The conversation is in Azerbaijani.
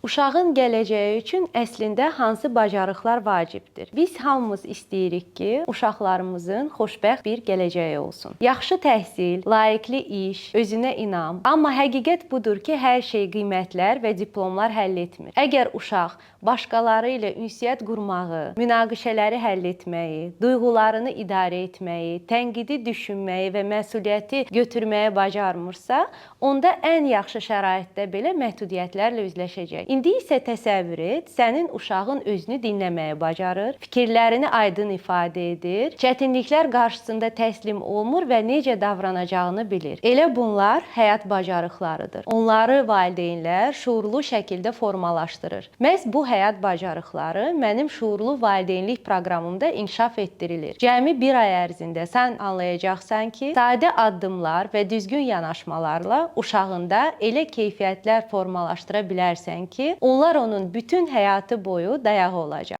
Uşağın gələcəyi üçün əslində hansı bacarıqlar vacibdir? Biz hamımız istəyirik ki, uşaqlarımızın xoşbəxt bir gələcəyi olsun. Yaxşı təhsil, layiqli iş, özünə inam. Amma həqiqət budur ki, hər şey qiymətlər və diplomlar həll etmir. Əgər uşaq başqaları ilə ünsiyyət qurmağı, münaqişələri həll etməyi, duyğularını idarə etməyi, tənqidi düşünməyi və məsuliyyəti götürməyi bacarmırsa, onda ən yaxşı şəraitdə belə məhdudiyyətlərlə üzləşəcək. İndi isə təsəvvür et, sənin uşağın özünü dinləməyi bacarır, fikirlərini aydın ifadə edir, çətinliklər qarşısında təslim olmur və necə davranacağını bilir. Elə bunlar həyat bacarıqlarıdır. Onları valideynlər şuurlu şəkildə formalaşdırır. Məhz bu həyat bacarıqları mənim şuurlu valideynlik proqramımda inkişaf etdirilir. Cəmi bir ay ərzində sən anlayacaqsan ki, sadə addımlar və düzgün yanaşmalarla uşağında elə keyfiyyətlər formalaşdıra bilərsən ki, onlar onun bütün həyatı boyu dayağı olacaq.